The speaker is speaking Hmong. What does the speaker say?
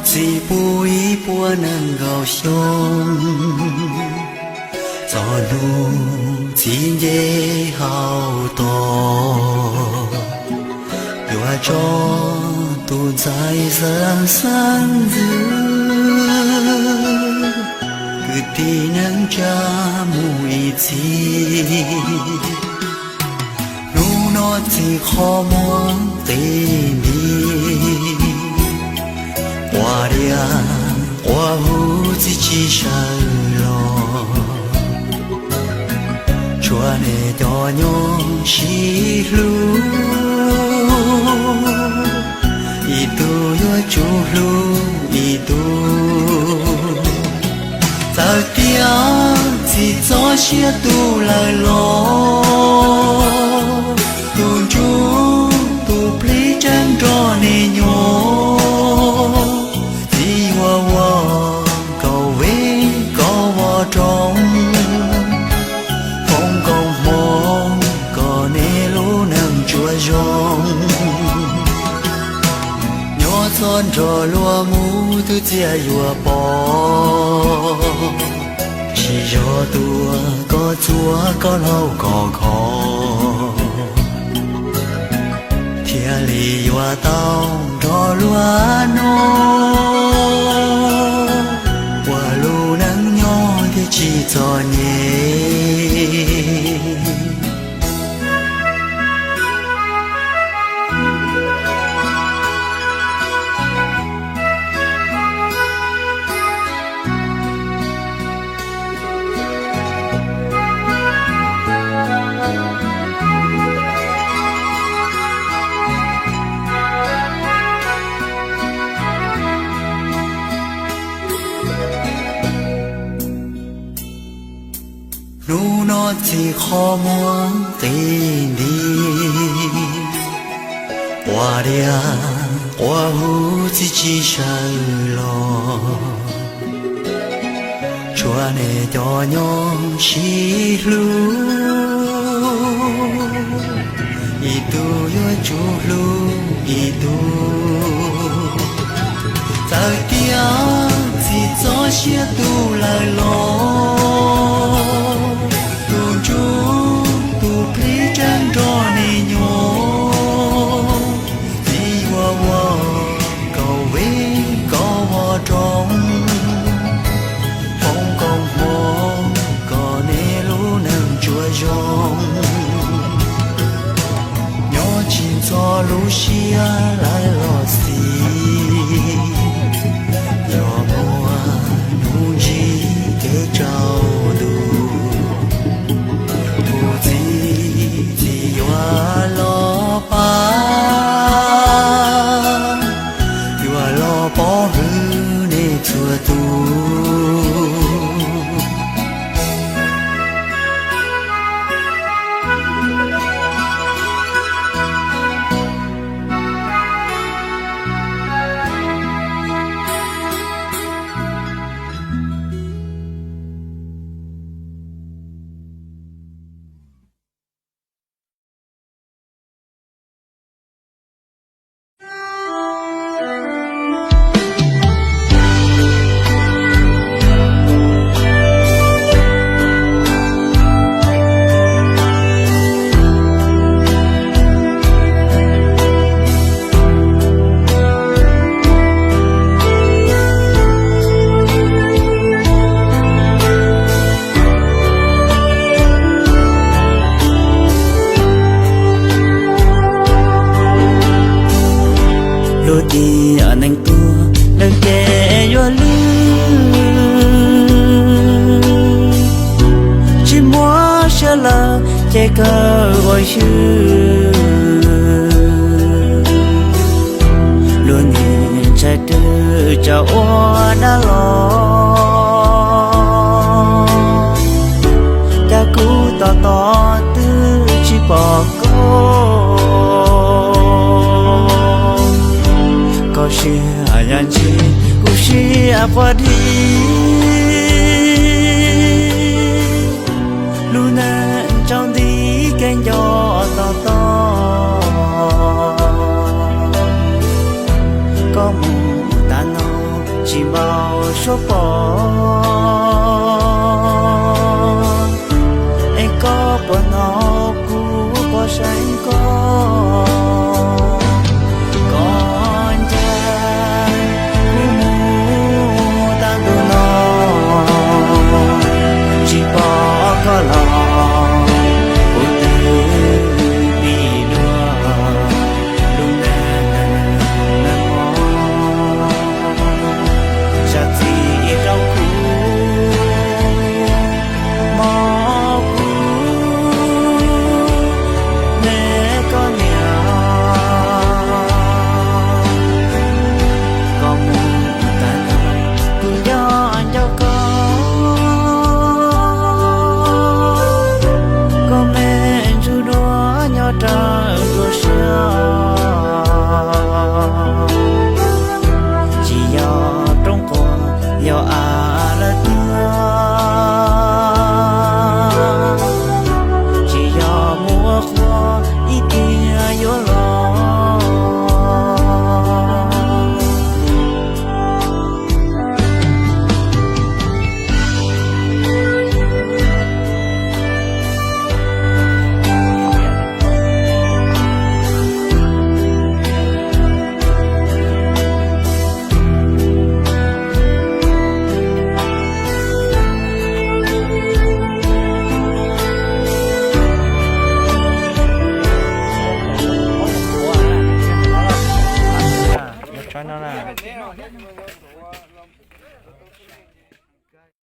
Txiv pub ib puas nees nkaum xyoo, txog hnub txiv nce hauv tos, yuav tso tus ntxhais xeeb xeeb ntxwv, kwv tij neej tsa mus ib txhis. Hnub no txiv qhov muag qis nti, quas diav quas huv txiv tsis sawv los, tshuav nej cov nyob sib hlub, ib tug yuav tsum hlub ib tug. Txawm tias txiv txoj sia tu lawm los, tus ntsuj tus plig tseem nrog nej nyob. Txiv yuav ua kaum vej kaum voj roob, foom koob hmoov kom nej lub neej tsuas zoo. Nyob txog nrho luag mus twb txias yuav pom, tsis yog tua koj txuag koj laug koj kho, thiaj li yuav tau nrog luag noj, ua lub neej nyob thiaj tsis txom nyem. Hnub no txiv qhov muag qis nti, quas diav quas huv txiv tsis sawv los, tshuav nej cov nyob sib hlub, ib tug yuav tsum hlub ib tug. Txawm tias txiv txoj sia tu lawm los, tus ntsuj tus plig tseem nrog nej nyob. Txiv yuav ua kaum vej kaum voj roob, foom koob hmoov kom nej lub neej tsuas zoo. Nyob tsis ntxhov lub siab lawv los xis, yog muaj hnub ntsib kev tsaus ntuj, tus txiv txiv yuav los pab, yuav los pov hwm nej txhua tus. Lub tiam neeg tuag lawm ces yuav lwj, tsis muaj siab lawm ces kawg ua ywg. Lub niag ntshai rwg tsaus ua dab los, cas kuv tos tos twb tsis pom koj. Koj siab yam ntsis kuv siab puag dhi, lub neej tsaus nti kev nco tos tos. Koj mus tas no Tsis npaum suab pom, es koj puas hnov kuv quaj seev koj? Koj ncaim kuv mus tag ntuj no, tsis pom koj los, kuv twb pib dua lub neej hmo. Zam txim rau kuv, mog, kuv me koj niam. Koj mus tas no, kuv nco nco koj, koj me ntsuj duab nyob rawv dua siab. Tsis yog roob quas, yog av lawm tiag, tsis yog muaj ua qhua ib tiam yuav los. Tsob no na.